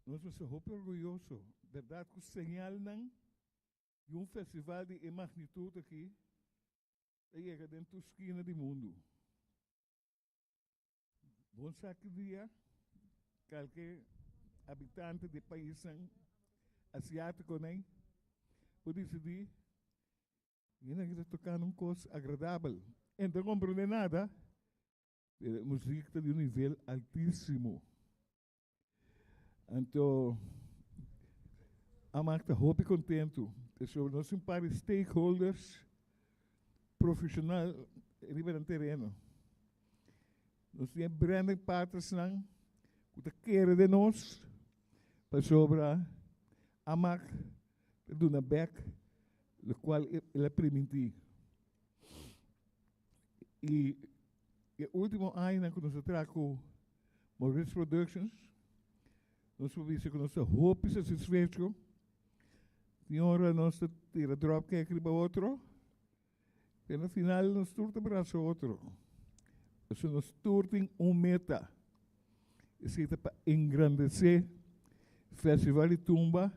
Nos mester hopi orguyoso, bèrdat ku señalnan di un festival di e magnitut aki ta yega den tur skina di mundu. Bon sa ki dia kalke habitante di e paisnan asiátikonan por disidí mi nan ta tokando un kos agradabel. E no ta komprendé nada, pero e muzik ta di un nivel altísimo. Anto Amak ta hopi kontentu pasobra nos tin un par di stakeholders profeshonal riba nan tereno. Nos tin e branding partnersnan ku ta kere den nos pasobra Amak ta duna bek lokual el a primintí. I e último añanan ku nos a traha ku Maurice Productions, nos por bisa ku nos ta hopi satisfecho. Tin ora nos ta tira dropkick riba otro, pero na final nos tur ta brasa otro. Pasobra nos tur tin un meta, esei ta pa engrandesé Festival di Tumba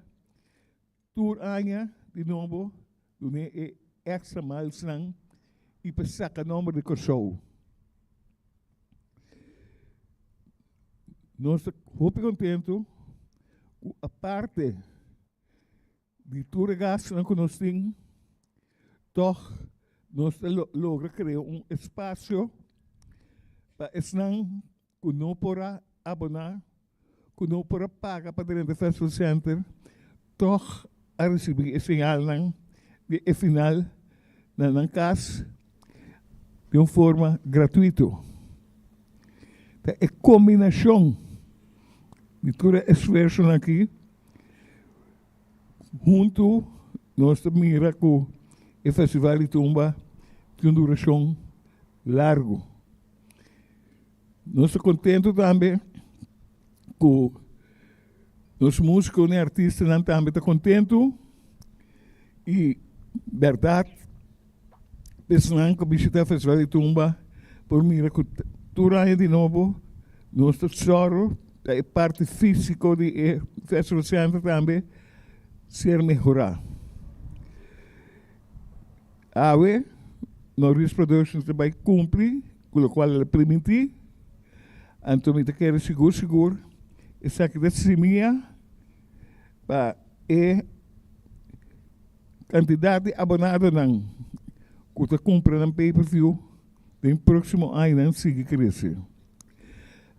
Tur aña di nobo dun'é e extra milesnan i pa saka nomber di Kòrsou. Nos ta hopi kontentu ku aparte di tur e gastunan ku nos tin, tòg nos ta logra krea un espasio pa esnan ku no por a aboná, ku no por a paga pa drenta Festival Center, tòg a risibí e señalnan di e final na nan kas di un forma gratuito. Ta e kombinashon di tur e esfuersonan aki huntu nos ta mira ku e Festival di Tumba tin un durashon largu. Nos ta contento tambe cu nos musiconan y artistanan tambe ta contento y berdad esnan cu bishita Festival di Tumba por mira cu tur aña di nobo nos ta sòru pa e parti fisico di e Festival Center tambe ser mehora. Awe, Norris Productions ta bai cumpli cu locual el a primintí, anto mi ta kere sigur sigur esaki ta simia pa e cantidad di abonadonan cu ta cumpra nan pay per view den proximo añanan sigui crece.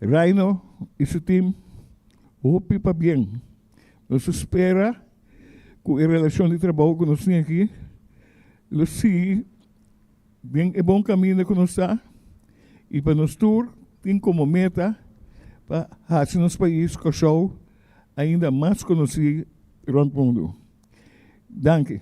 Raino y su team hopi pabien. Nos ta spera ku e relashon di trabou ku nos tin aki lo sigui den e bon kaminda ku nos ta i pa nos tur tin komo meta pa hasi nos pais Kòrsou ainda mas konosí rònt mundu. Danki.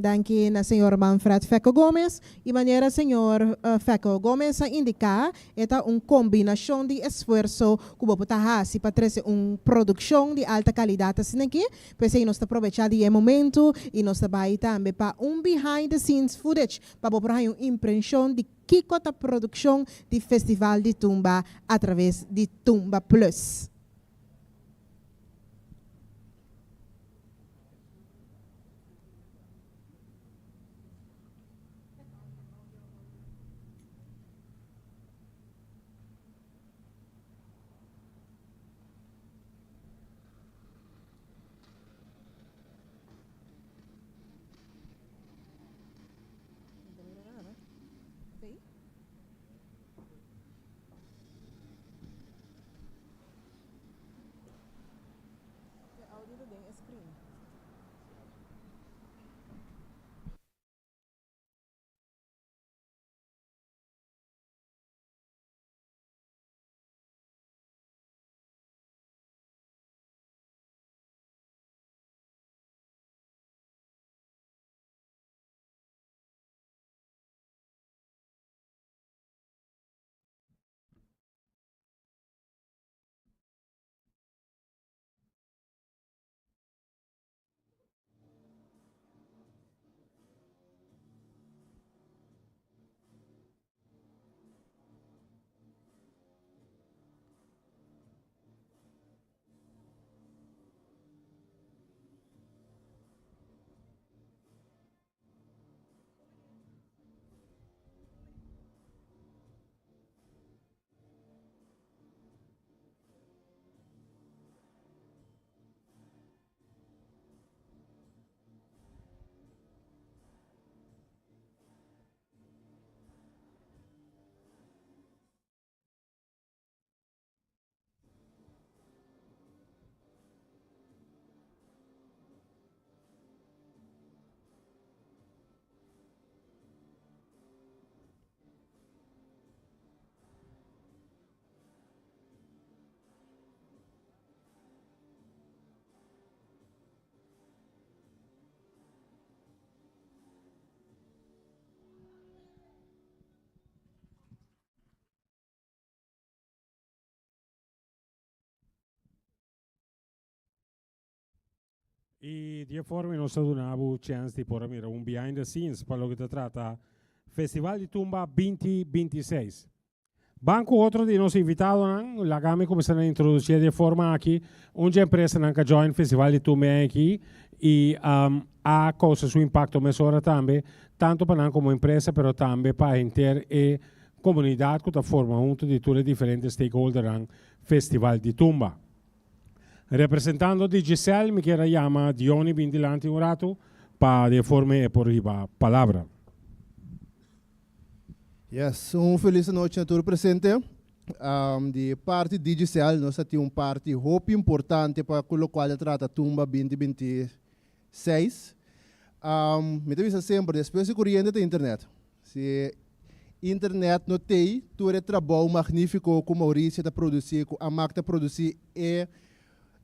Danki na señor Manfred Fecco Gomez. Y manera señor Fecco Gomez a indica, e ta un combinacion di esfuerso cu bo por ta haci pa trece un produccion di alta calidad asina aki. P'esey nos ta probecha di e momento y nos ta bay tambe pa un behind the scenes footage pa bo por haña un imprencion di kico ta produccion di Festival di Tumba a traves di Tumba Plus. I di e forma nos ta duna bo chèns di por a mira un behind the scenes pa loke ta trata Festival di Tumba 2026. Ban ku otro di nos invitadonan, laga mi kuminsá na introdusié di e forma aki un dje empresanan ku a join Festival di Tumba e aki i a kousa su impakto mesora tambe, tantu pa nan komo empresa pero tambe pa henter e komunidat ku ta forma huntu di tur e diferente stakeholdernan Festival di Tumba. Representando Digicel mi kier a yama Diony bin dilanti un ratu pa di e forma e por hiba palabra. Yes, un felis anochi na tur presente. Di parti Digicel nos a tin un parti hopi importante pa ku lokual ta trata Tumba 2026. Mi ta bisa semper despues di koriente ta internet. Si internet no t'ei, tur e trabou magnífiko ku Mauricio ta produsí, ku Amak ta produsí, e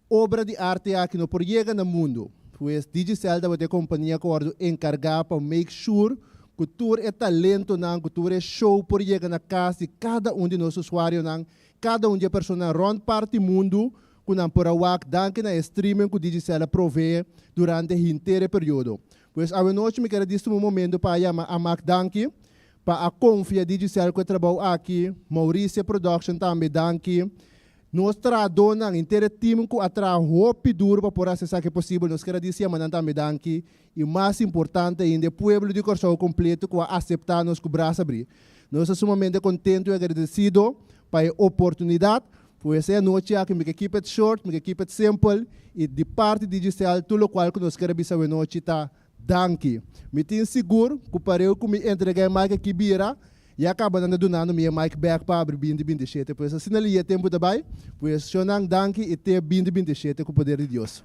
obra di arte aki no por yega na mundu. Pues Digicel tabata e kompania ku a wòrdu enkargá pa make sure ku tur e talentonan, ku tur e show por yega na kas di kada un di nos usuarionan, kada un di e personanan rònt parti mundu ku nan por a wak danki na e streaming ku Digicel a proveé durante henter e periodo. Pues awenochi mi kere distuma un momento pa a yama Amak danki pa a konfia Digicel ku e trabou aki, Mauricia Production tambe danki, nos trahadónan, henter e team ku a traha hopi duro pa por hasi esaki posibel, nos kere disi yama nan tambe danki i mas importante ainda e pueblo di Kòrsou kompleto ku a aseptá nos ku bras abrí. Nos ta sumamente kontentu i agradesido pa e oportunidat. Pues e anochi aki mi ke keep it short, mi ke keep it simple i di parti di Giselle tur lokual ku nos ker a bisa awenochi ta danki. Mi tin sigur ku pareu ku mi entrega e mic aki bira ya kaba nan ta dunando mi e mic bek pa abri 2027. Pues asina li e tempu ta bai. Pues shonnan danki i te 2027 ku poder di Dios.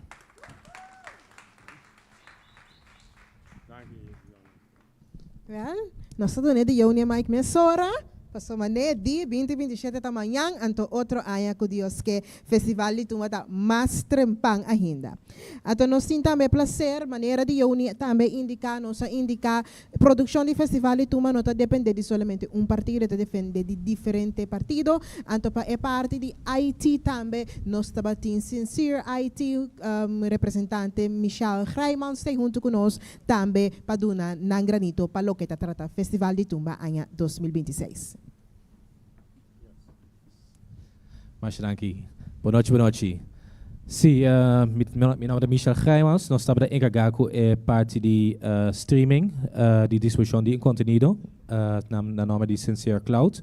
Wel, nos ta duna e di Joni e mic mesora, pasobra manera di 2027 ta mañan, anto otro aña ku Dios ke Festival di Tumba ta mas trempan ainda. Anto nos tin tambe e placer, manera di Joni tambe indica, nos a indica, produccion di Festival di Tumba no ta depende di solamente un partido, e ta depende di diferente partido, anto pa e parti di IT tambe nos tabatin Sincere IT, representante Michelle Grijmans ta hunto ku nos, Tambe pa duna nan granito pa loke ta trata Festival di Tumba aña 2026. Masha danki. Bon nochi, bon nochi. Sí, mi mi nomber ta Michel Grijmans. Nos tabata enkargá ku e parti di streaming, di distribushon di kontenido na na nomber di Sincere Cloud.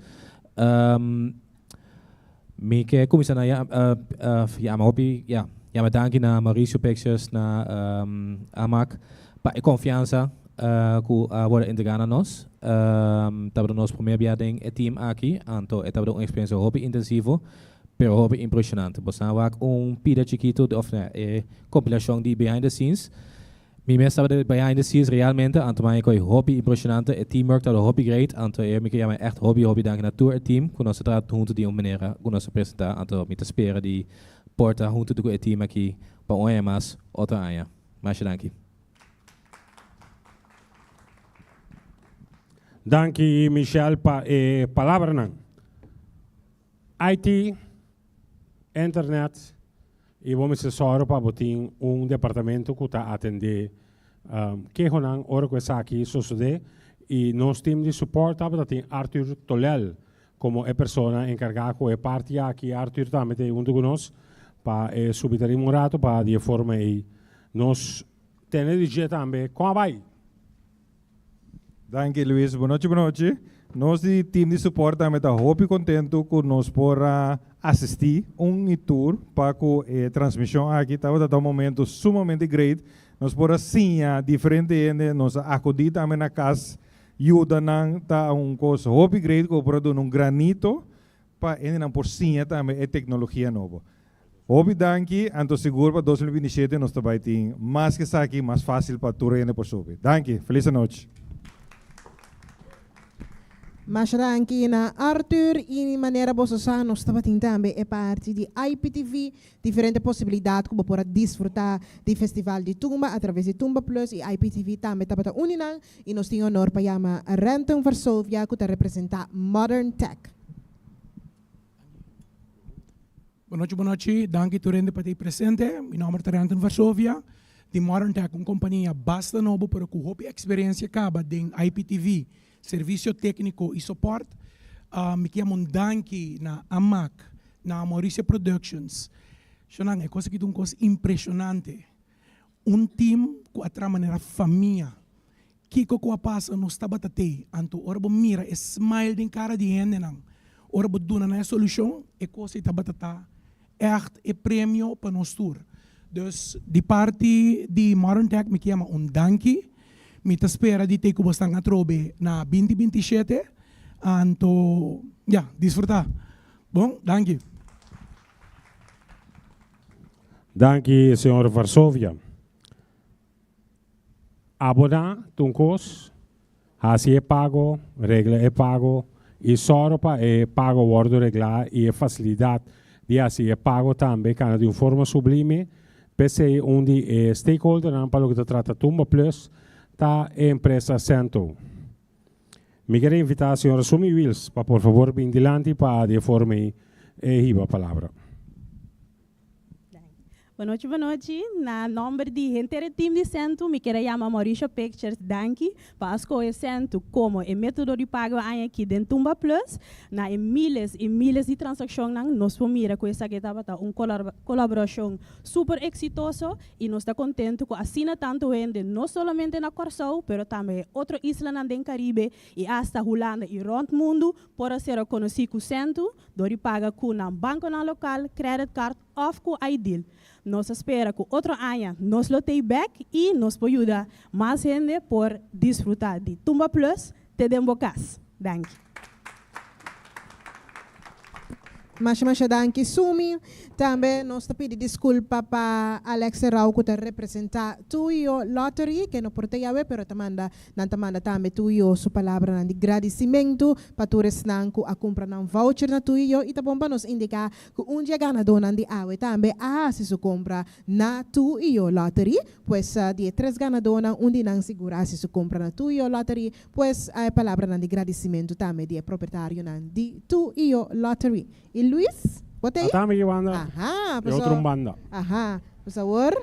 Mi ke kuminsá na yama hopi, ya, yama danki na Mauricio Pictures, na Amak pa e konfiansa ku a wòrdu entregá na nos. Tabata nos promé bia den e team aki, anto e tabata un eksperensia hopi intensivo, pero hopi impreshonante. Boso a wak un pida chikitu, òf e kompilashon di behind the scenes. Mi mes tabata di behind the scenes realmente, anto mi a koe hopi impresionante, e teamwork tabata hopi great, anto e mi ke yama echt hopi hopi danki na tur e team ku nos a traha huntu di un manera ku nos a presenta, anto mi ta spera di por ta huntu ku e team aki pa un aña mas otro aña. Masha danki. Danki Michelle pa e palabranan. IT, internet y bo mester sòru pa bo tin un departamento cu ta atende kehonan ora cu esaki sosode y nos team di support tabata tin Arthur Tolel como e persona encarga cu e parti aki. Arthur tambe ta hunto cu nos pa e subi ta riba un rato pa di e forma ey nos tene di dje tambe con a bay. Danki Luis. Bonochi bonochi. Nos di team di support tambe ta hopi contento cu nos por a asisti un y tur pa cu e transmision aki. Tabata ta un momento sumamente great. Nos por a siña diferente hende, nos a acudi tambe na cas yuda nan. Ta un cos hopi great cu bo por a duna un granito pa hendenan por siña tambe e tecnologia nobo. Hopi danki, anto sigur pa 2027 nos ta bai tin mas ke esaki, mas facil pa tur hende por subi. Danki, feliz anochi. Masha danki na Arthur y manera boso sa nos tabatin tambe e parti di IPTV, diferente posibilidad cu bo por a disfruta di Festival di Tumba a traves di Tumba Plus y IPTV tambe tabata uni nan y nos tin honor pa yama Renton Varsovia cu ta representa Modern Tech. Bonochi bonochi, danki tur hende pa ta ei presente. Mi nomber ta Renton Varsovia. di Modern Tech, un kompania basta nobo pero ku hopi eksperensia kaba den IPTV, servisio tékniko i support. Mi ke yama un danki na Amak, na Mauricio Productions. Shonnan, e kos aki ta un kos impreshonante. Un team ku a traha manera famia. Kiko ku a pasa nos tabata tei. Anto ora bo mira e smile den kara di hendenan, ora bo duna nan e solushon, e kos ei tabata ta ègt e premio pa nos tur. Dus di parti di Modern Tech mi ke yama un danki. Mi ta spera di tei ku bo stan atrobe na 2027. Anto ya, disfrutá. Bon, danki. Danki señor Varsovia. Aboná ta un kos, hasi e pago, regla e pago i sòru pa e pago wòrdu reglá i e fasilidat di hasi e pago tambe kana di un forma sublime. P'esei un di e stakeholdernan pa loke ta trata Tumba Plus ta e empresa Cento. Mi ker invitá señora Sumi Wiels pa por fabor bin dilanti pa di e forma ei e hiba palabra. Bonochi bonochi, na nomber di henter e team di Centu mi kier a yama Mauricio Pictures danki pa a scoge Centu como e metodo di pago aña aki den Tumba Plus. Na e miles y miles di transaccionnan nos por mira cu esaki tabata un colaboracion super exitoso y nos ta contento cu asina tanto hende no solamente na Corsou pero tambe e otro islanan den Caribe y hasta Hulanda y rond mundo por a ser conoci cu Centu dor di paga cu nan banconan local, credit card of cu iDeal. Nos a spera cu otro aña nos lo tey bek y nos por yuda mas hende por disfruta di Tumba Plus te den bo cas. Danki. Masha masha danki Sumi. Tambe nos ta pidi disculpa pa Alex Serrao cu ta representa Tuyo Lottery ke no por ta yawe pero ta manda Nan ta manda tambe tuyo su palabranan di gradisimentu pa tur esnan ku a kumpra nan voucher na tuyo i ta bon pa nos indiká ku un di e ganadónan di awe tambe a hasi su kompra na Tuyo Lottery. Pues di e tres ganadónan un di nan sigur a hasi su kompra na Tuyo Lottery. Pues e palabranan di gradisimentu tambe di e proprietarionan di Tuyo Lottery. I Luis, bo ta ei? Ata mi banda. Aha, E otro un banda. Aha, pues awor.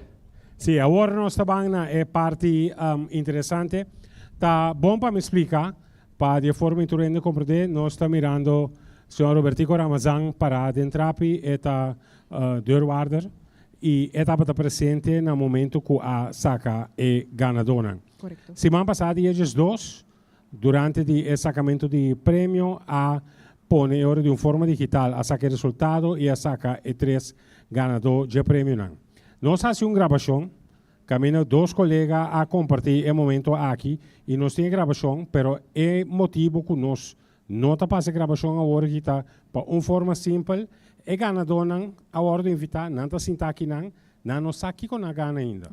Sí, awor nos ta ban na e parti interesante. Ta bon pa mi splika, pa di e forma i tur hende komprendé, nos ta mirando señor Robertico Ramazan pará den trapi, e ta deurwaarder i e tabata presente na momento ku a saka e ganadónan. Korekto. Siman pasá dia 12, Durante di e sacamento di premio a pone e ora di un forma digital, a saca e resultado y a saca e tres ganador dje premionan. Nos haci un grabacion caminda dos colega a comparti e momento aki y nos tin e grabacion pero e motibo cu nos no ta pasa e grabacion awor aki ta pa un forma simpel e ganadornan a wordo invita, nan ta sinta akinan, nan no sa kico nan a gana ainda.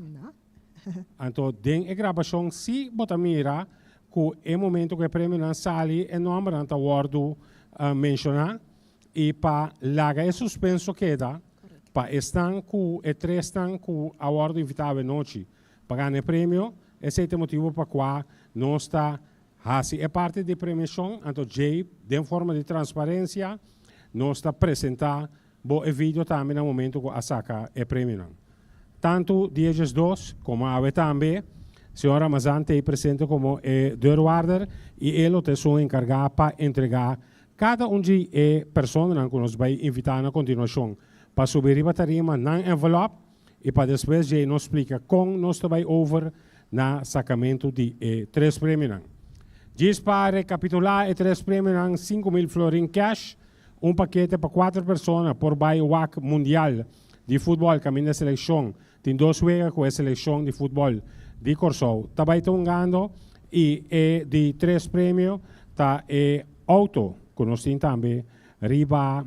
Anto den e grabashon si bo ta mira ku e momento ku e premionan sali e nòmbernan ta wòrdu menshoná i pa laga e suspenso keda pa esnan ku e tresnan ku a wòrdu invitá awe nochi pa gana e premio, esei ta e motibu pa kua nos ta hasi e parti di premiashon anto djei den forma di transparensia nos ta presentá Bo e video tambe na momento cu a saca e premionan. Tanto dia 12 como awe tambe, señor Ramazan t'ey presente como e deurwaarder y e lo ta esun encarga pa entrega cada un di e personanan cu nos bay invita na continuacion pa subi riba tarima nan envelop y pa despues djey nos splica con nos ta bay over na sacamento di e tres premionan. Djis pa recapitula e tres premionan, 5000 florin cash, Un pakete pa kuater persona por bai wak mundial di futbòl kaminda selekshon tin dos wega ku e selekshon di futbòl di Kòrsou ta bai ta hungando i e di tres premio ta e outo ku nos tin tambe riba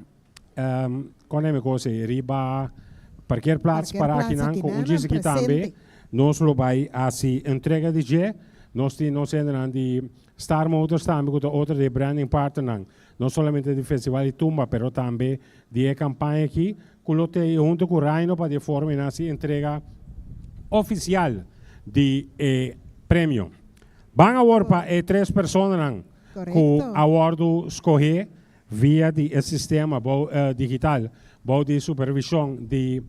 kon e kos ei riba parkeerplaats para akinan ku un djis aki tambe nos lo bai hasi entrega di dje nos tin nos hendenan di Star Motors tambe ku ta otro di e branding partnernan No solamente di Festival di Tumba pero tambe di e campaña aki cu lo tei hunto cu Reino pa di e forma y nan haci entrega oficial di e premio. Ban awor pa e tres personanan cu a wordo scoge via di e sistema bou digital bou di supervision di.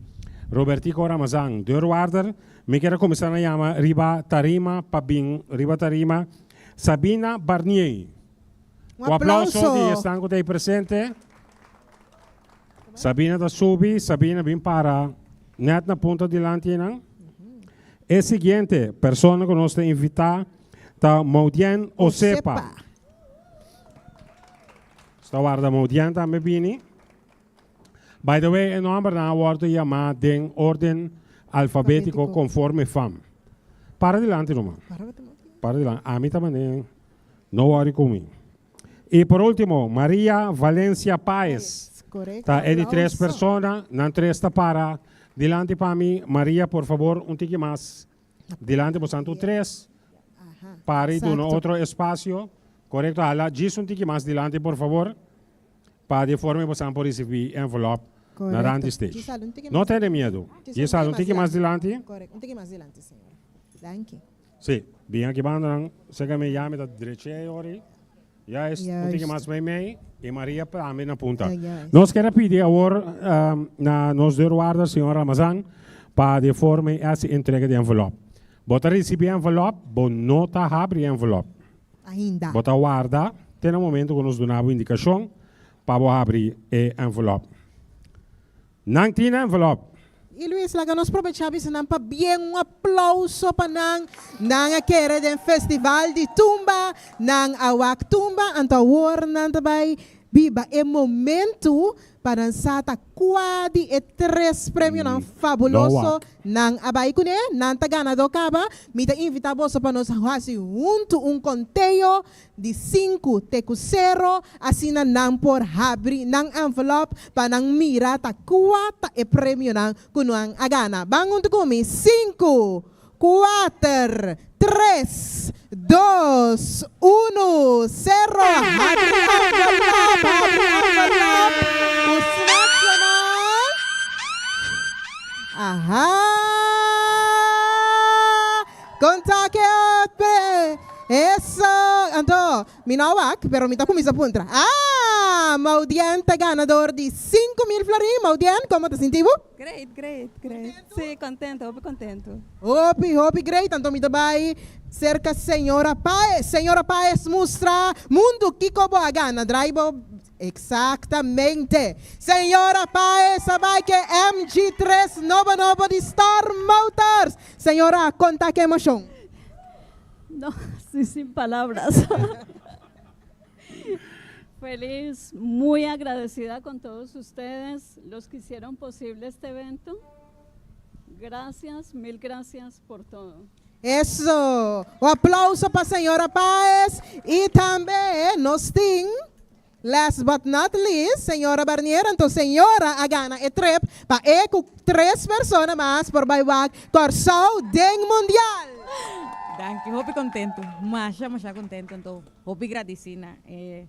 Robertico Ramazan, deurwaarder. Mi kier a cuminsa na yama riba tarima pa bin riba tarima Sabina Barnier. Un Un aplauso aplauso. di esnan cu ta presente. Sabina ta subi, Sabina bin para net na punta dilanti nan. E siguiente persona cu nos ta invita ta Maudien Osepa. Sta warda Maudien tambe bini. By the way, e nombernan a wordo yama den orden alfabetico Alfabetico. conforme fam. Para dilanti numa. Para dilanti. Ami ta mane no worry cu mi. Y por ultimo, Maria Valencia Paez. Correcto. Ta e di tres Aplauso. persona, nan tres ta para dilanti pa mi. Maria, por favor, un tiki mas dilanti, bo santu tres. Para y duna Exacto. otro espacio. Correcto, hala, djis un tiki mas dilanti, por favor. Pa di forma bo por ricibi envelop na Correcto. randi stage. Djis un tiki No mas- tene miedo. Djis Djis un tiki mas dilanti. Correcto, un tiki mas dilanti, señora. Danki. Si, bien aki banda nan, seca mi yami ta dreche ori. Juist, un tiki Juist. mas mei mei y Maria tambe na punta. Ja, juist. Nos kier pidi awor na nos deurwaarder, señor Ramazan, pa di forma haci entrega di envelop. Bo ta ricibi envelop, bo no ta habri envelop. Ainda. Bo ta warda, te na momento cu nos duna bo indicacion pa bo habri e envelop. Nan tin envelop. Y Luis, laga nos aprovecha bisa nan pabien un aplauso pa nan. Nan a kere den festival di Tumba, nan a wak Tumba, anto awor nan ta bay biba e momento pa nan sa ta cua di e tres premionan fabuloso No wak. nan a bay cune, nan ta ganado caba. Mi ta invita boso pa nos haci hunto un conteo di sinku te ku sero, asina nan por habri nan envelop pa nan mira ta kua ta e premionan ku nan a gana. Ban huntu ku mi, sinku, kuater, tres, dos, unu, sero! Habri envelop, habri envelop ku smakshonan. Aha! Konta ke otro. Eso! Anto, mi no a wak, pero mi ta cuminsa puntra. Ah! Maudien ta ganador di 5000 florin. Maudien, como ta sinti bo? Great, great, great. Si, contento, hopi contento. Hopi, hopi great. Anto mi ta bay cerca señora Paez. Señora Paez, mustra mundo kico bo a gana. Draai bo. Exactamente. Señora Paez a bay ke MG3 nobo nobo di Star Motors. Señora, conta ke emocion. No, sí, sin palabras. Feliz, muy agradecida con todos ustedes, los que hicieron posible este evento. Gracias, mil gracias por todo. Eso! Un aplauso pa señora Paez y tambe nos tin, last but not least, señora Barnier. Anto señora a gana e trip pa e cu tres persona mas por bay wak Corsou den Mundial. Danki, hopi contento, masha masha contento, anto hopi gradici na e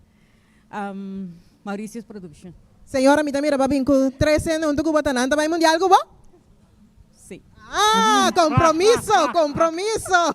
Mauricio's Production. Señora, mi ta mira bo a bin cu tres hende hunto cu bo ta nan ta bay Mundial cu bo? Si. Ah, compromiso, compromiso.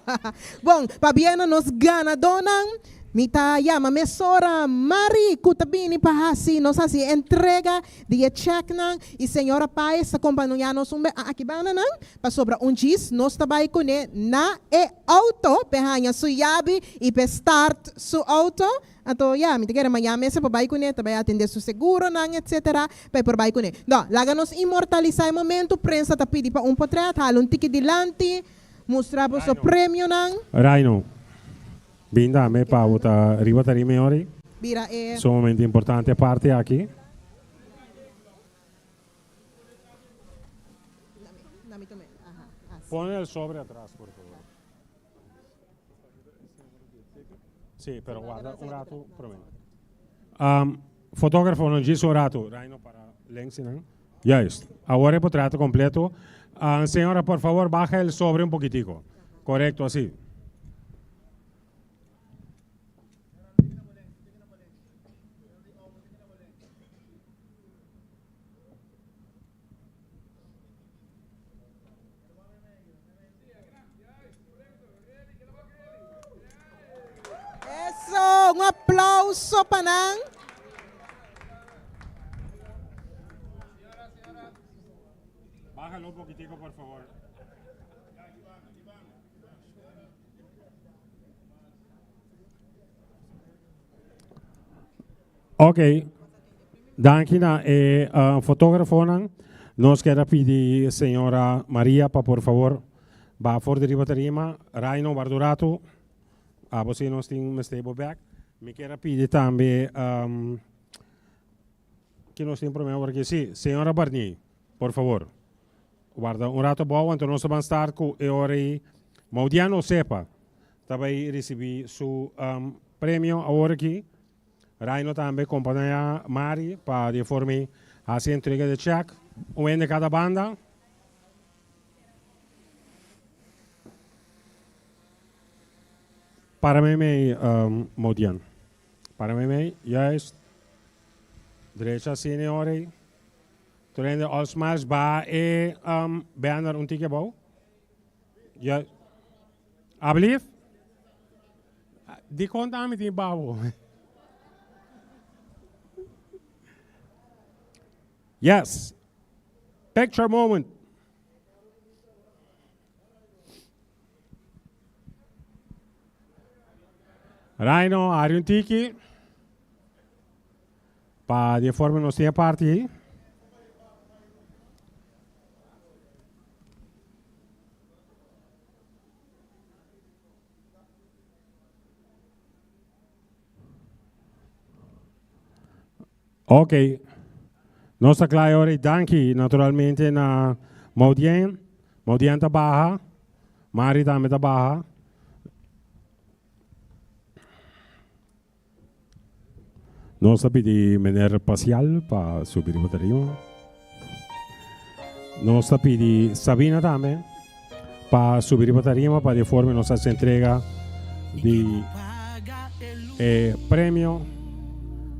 Bon, pabia na nos ganadonan, mi ta yama mesora Mari cu ta bini pa haci, nos haci e entrega di e checknan y señora Paez ta compaña nos un be aki bandanan, pasobra un djis nos ta bay cune na e auto p'e haña su yabi y p'e start su auto. Anto ya, mi ta kere maña mester por bai kuné, ta bai atendé su seguronan, etcétera, pa e por bai kuné. No, laga nos inmortalisá e momento, prensa ta pidi pa un potrèt, hala un tiki dilanti, mustra boso premionan. Raino, bin dame pa bo ta riba ta rima e ora ei. Bira e. Sumamente importante e parti aki. Pone el sobre atras, por favor. Sí, pero guarda un rato promé. Um, fotógrafo no djis un rato. Reino para links nan. Juist. Awor e portret completo. Señora, por favor, baja el sobre un poquitico. Correcto, así. Eso, un aplauso pa nan. Bájalo un poquitico, por favor. Ok, danki na e uh, fotógrafonan. Nos kier pidi señora Maria pa por favor ba for di riba tarima. Raino Bardurato, abo si nos tin mester bo back. Mi kier pidi tambe ki nos tin prome awor aki. Si, señora Barnier, por favor. Warda un rato abou, anto nos ta ban start ku e ora ei Maudiano Osepa ta bai risibí su premio awor aki. Raino tambe kompañá Mari pa di e forma ei hasi entrega di e chèk, un hende kada banda. Para meimei, Maudian. Para meimei, juist. Drecha asina e ora ei. Tur hende all smiles baha e banner un tiki abou. Ja. Ablief? Dikon ta ami tin babo? Yes. Picture moment. Raino, hari un tiki. Pa di e forma nos tin e parti ei. Ok, nos ta kla e ora ei. Danki naturalmente na Maudien. Maudien ta baha, Mari tambe ta baha. Nos ta pidi meneer Pasial pa subi riba tarima. Nos ta pidi Sabina tambe pa subi riba tarima pa di forma nos haci entrega di e premio.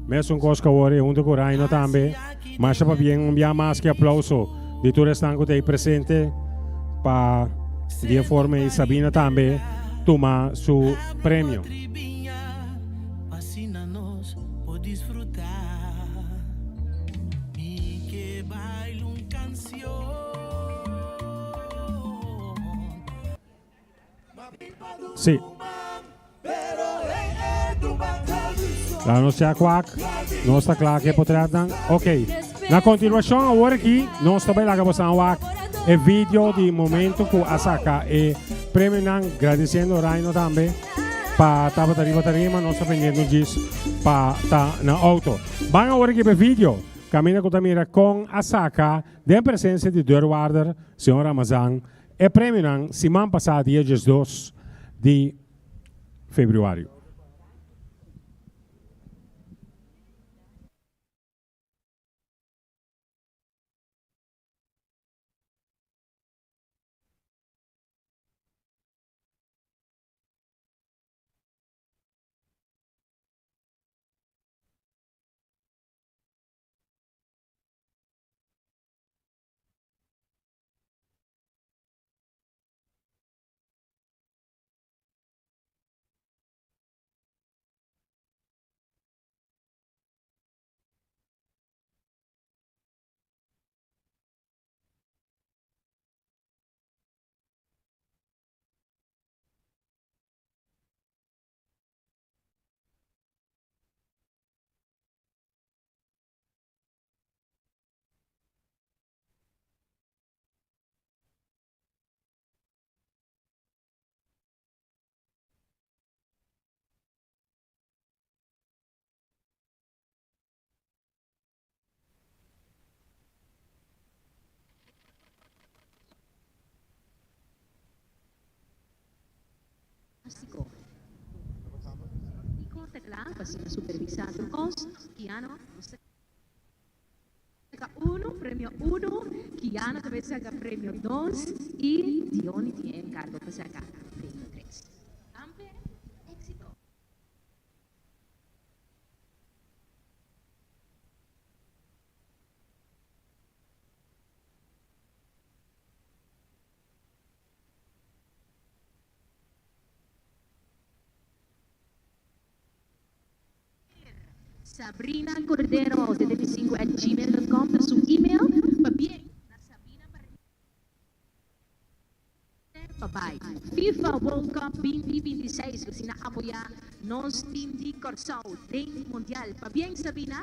Mesun cos cu awor e hunto cu Raino tambe. Masha pabien un bia mas ki aplauso di tur esnan cu ta ey presente pa di e forma ey Sabina tambe tuma su premio. Sí. La nos ya kwak. Nos ta kla ke potretnan. Ok. Na kontinuashon awor aki nos ta bai laga bosan wak e video di momento ku a saka e premionan gradisiendo Raino tambe pa tabata riba tarima. Nos ta pendiente un djis pa ta na auto. Ban awor aki pa e video kaminda ku ta mira kon a saka den presensia di deurwaarder señor Ramazan E premionan siman pasá dia 12 di febrüario. Nico ta kla pa asina supervisá tur kos. Kiano saca uno, premio uno, Kiano ta bay saca premio dos y Diony tin e encargo pa saca premio tres. Ampe exito! Sabrina Cordero 75 at gmail dot com ta su email. Pabien na Sabrina Barney. FIFA World Cup 2026, asina apoyá nos team di Kòrsou den Mundial. Pabien Sabina.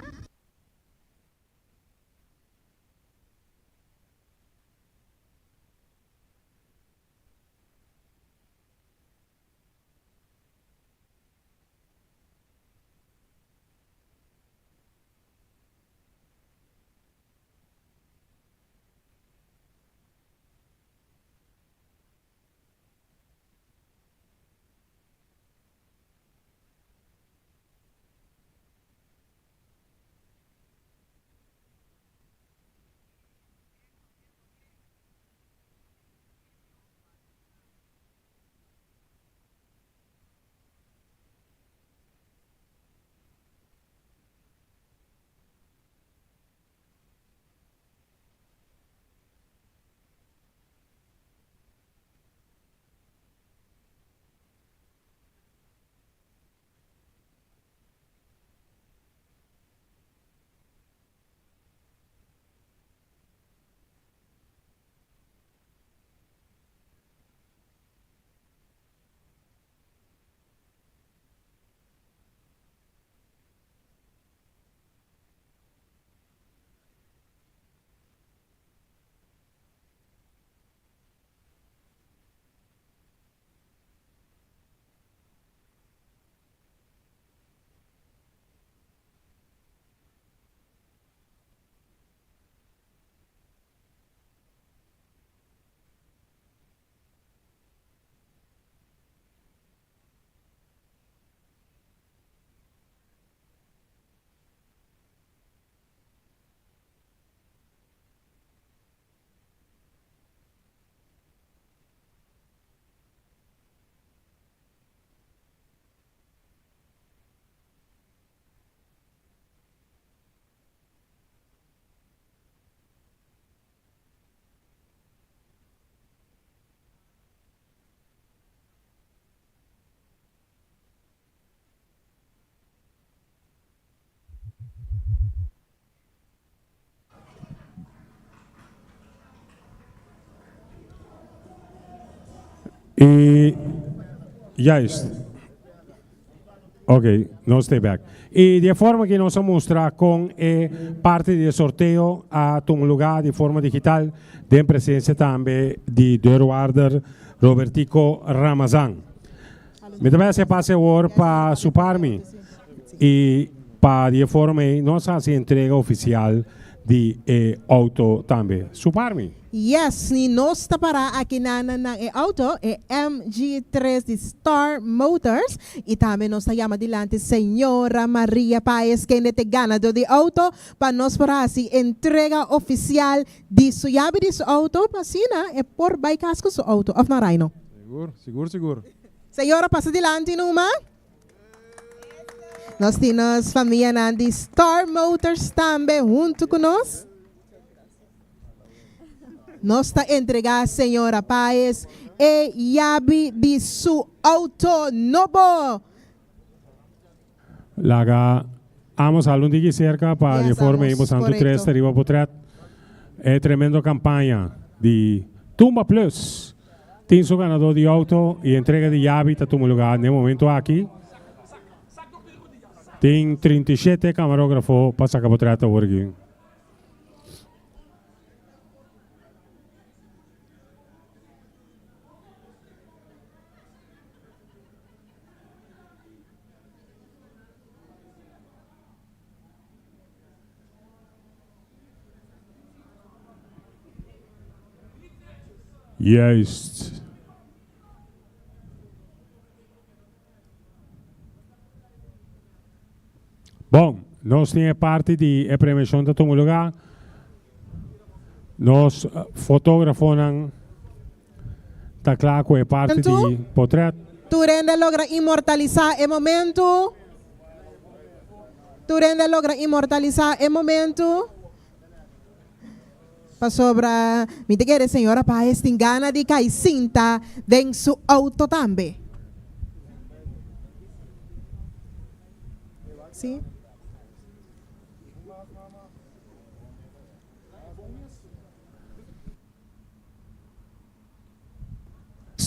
I juist. Ok, nos ta back. I di e forma ku nos a mustra ku e parti di sorteo a tuma lugá di forma digital, den presensia tambe di deurwaarder Robertico Ramazan. Mi tambe a pasa awor pa Suparmi i pa di forma nos a hasi entrega ofisial di e outo tambe. Suparmi. Yes, i nos ta pará aki na e outo, e MG3 di Star Motors. I tambe nos ta yama dilanti señora Maria Paes, kende ta ganadó di outo, pa nos por hasi entrega ofisial di su yabi di su outo, pa asina e por bai kas ku su outo, òf no Raino? Sigur, sigur, sigur. Señora, pasa dilanti numa. Nos tin famia di Star Motors tambe huntu ku nos. Nos ta entregá señora Paes e yabi di su outo nobo. Laga Amos algun diki serka pa di forma Amos, Santo korekto. 3 ariba portrèt. E tremendo kampaña di Tumba Plus. Tin su ganadó di outo i entrega di yabi ta tuma lugá na e momento aki. Tin 37 kamarógrafo pa saka portrèt awor aki. Juist. Bon, nos tin parti di e premiashon ta tuma lugá. Nos fotógrafonan ta kla ku e parti di portrèt. Tur hende logra inmortalisá e momento. Tur hende logra inmortalisá e momento. Pasobra, mi ta kere señora Paes tin gana di kai sinta den su outo tambe. Si?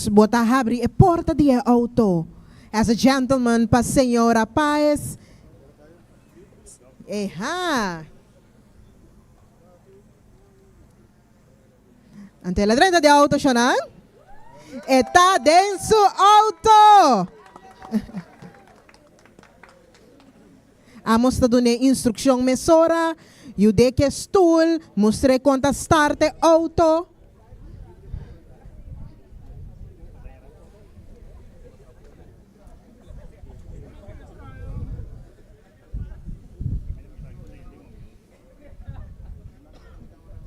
Dus bo ta habri e porta di e auto as a gentleman pa señora Paes. Eha. Anto el a drenta den auto shonan. E ta den su auto. Amos ta dun'é instrukshon mesora, yud'é ku e stul, mustr'é kon ta start e outo.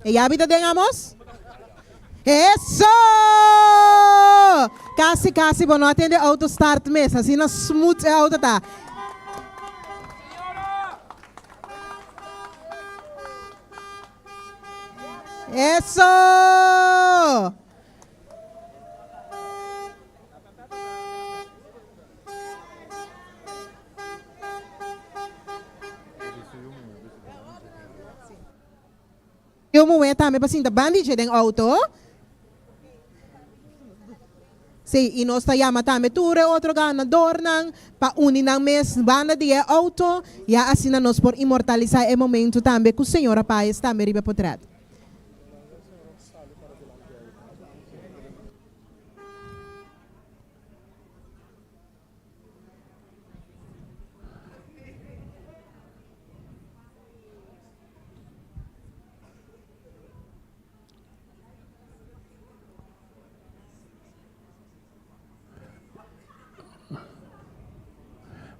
E yabi ta den Amos? Eso! Casi casi bo no a tende auto start mes, asina smooth e auto ta. Eso! Yo muhé tambe pa sinta bandi dje den outo. Sí, i nos ta yama tambe tur e otro ganadornan pa uni nan mes banda di e outo, ya asina nos por inmortalisá e momentu tambe ku señora Paes tambe riba e potrèt.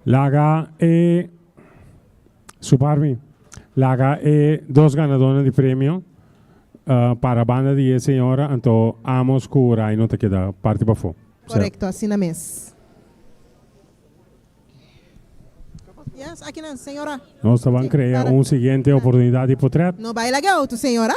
Laga e Suparmi, laga e dos ganadónan di premio para banda di e señora, anto Amos ku Raino ta keda parti pafó. Korekto, asina mes. Yes, aki nan, señora. Nos ta ban krea un siguiente oportunidat di potret. No bai laga auto, señora.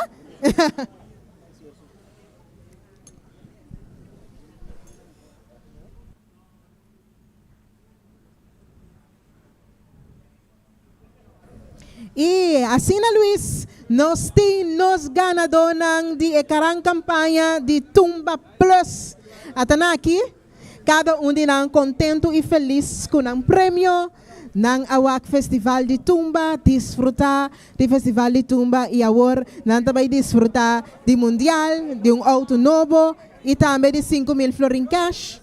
I asina Luis, nos tin nos ganadónan di e karan kampaña di Tumba Plus. Ata nan aki, kada un di nan kontentu i felis ku nan premio. Nan a wak Festival di Tumba, disfrutá di Festival di Tumba i awor nan ta bai disfrutá di Mundial, di un outo nobo i tambe di 5000 florin cash.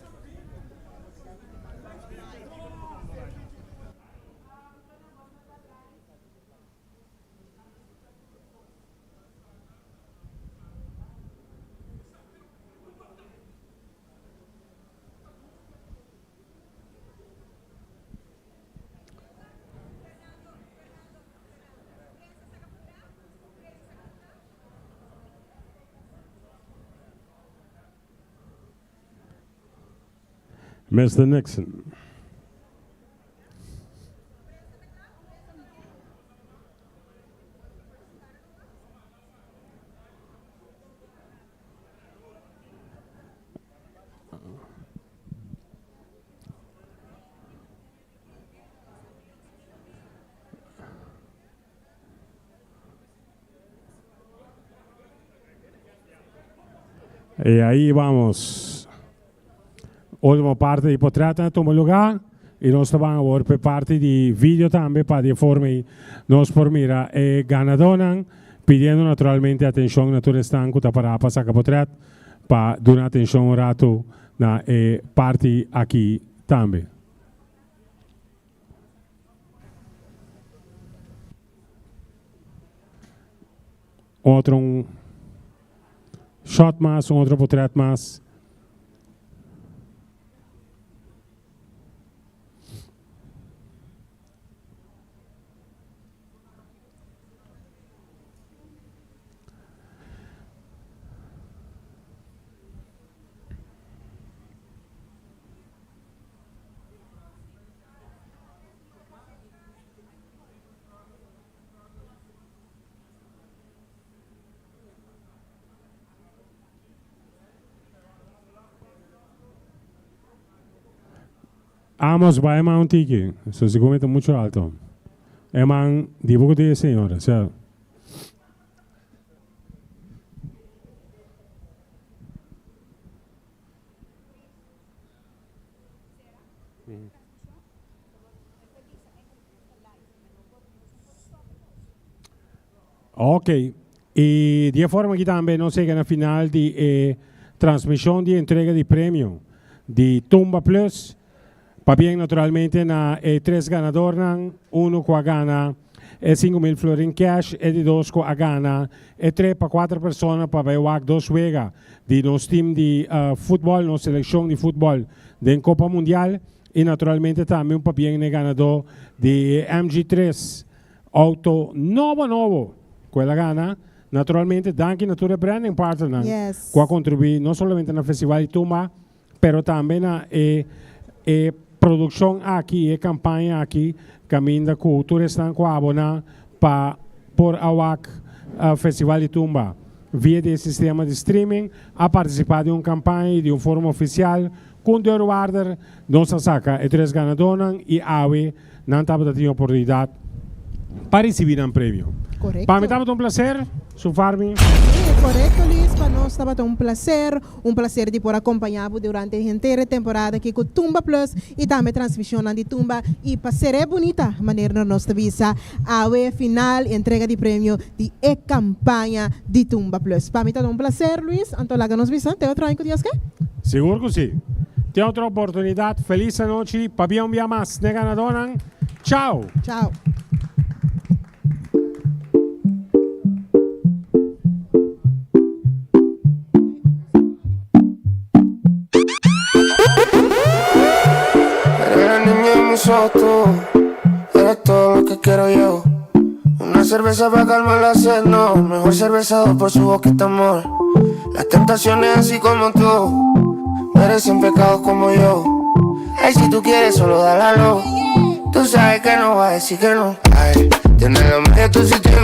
Mister Nixon. Y ahí vamos. Último parte di portret a tuma lugar y nos ta ban awor p'e parti di video tambe pa di e forma ei nos por mira e ganadonan pidiendo naturalmente atencion na tur esnan cu ta para pa saca portret pa duna atencion un rato na e parti aki tambe. Otro un shot mas, un otro potret mas. Amos bai man un tiki, so segun mi ta mucho alto. E man di bo ku di e señora, sea. Ok. I di e forma aki tambe nos yega na final di e transmishon di entrega di premio di Tumba Plus. Pabien naturalmente na e tres ganadornan, uno ku a gana e 5000 florin cash, e di dos ku a gana e trip pa kuater persona pa bai wak dos wega di nos team di futbol, nos selekshon di futbol den Kopa Mundial i naturalmente tambe un pabien na e ganadó di e MG3 Auto nobo nobo ku el a gana. Naturalmente danki na tur e branding partnernan ku a kontribuí no solamente na Festival di Tumba pero tambe na e e produkshon aki i e kampaña aki kaminda ku tur esnan ku a aboná pa por a wak Festival di Tumba via di e sistema di streaming a partisipá den un kampaña i di un forma ofisial ku un deurwaarder nos a saka e tres ganadónan i awe Nan tabata tin oportunidat pa risibí nan premio. Korekto. Pa mi tabata un plaser, su Farmi. Sí, korekto Luis, pa nos tabata un plaser, un plaser di por a kompañá bo durante henter e temporada aki ku Tumba Plus i tambe transmishonnan di Tumba i pa ser'é bunita manera nos ta bisa awe final entrega di premio di e kampaña di Tumba Plus. Pa mi tabata un plaser Luis, anto laga nos bisa te otro aña ku Dios ke. Sigur ku sí. Tin otro oportunidad. Feliz anochi. Pabia un bia mas n'e ganadornan. Chao! Chao. Eres la niña de mis ojos, tú eres todo lo que quiero yo. Una cerveza para calmar la sed, no. Mejor cerveza dos por su boquita, amor. Las tentaciones así como tú merecen pecados como yo. Ay, si tú quieres, solo dale luz. Tú sabes que no va a decir que no. Ay, tienes lo medio, tú sí tienes.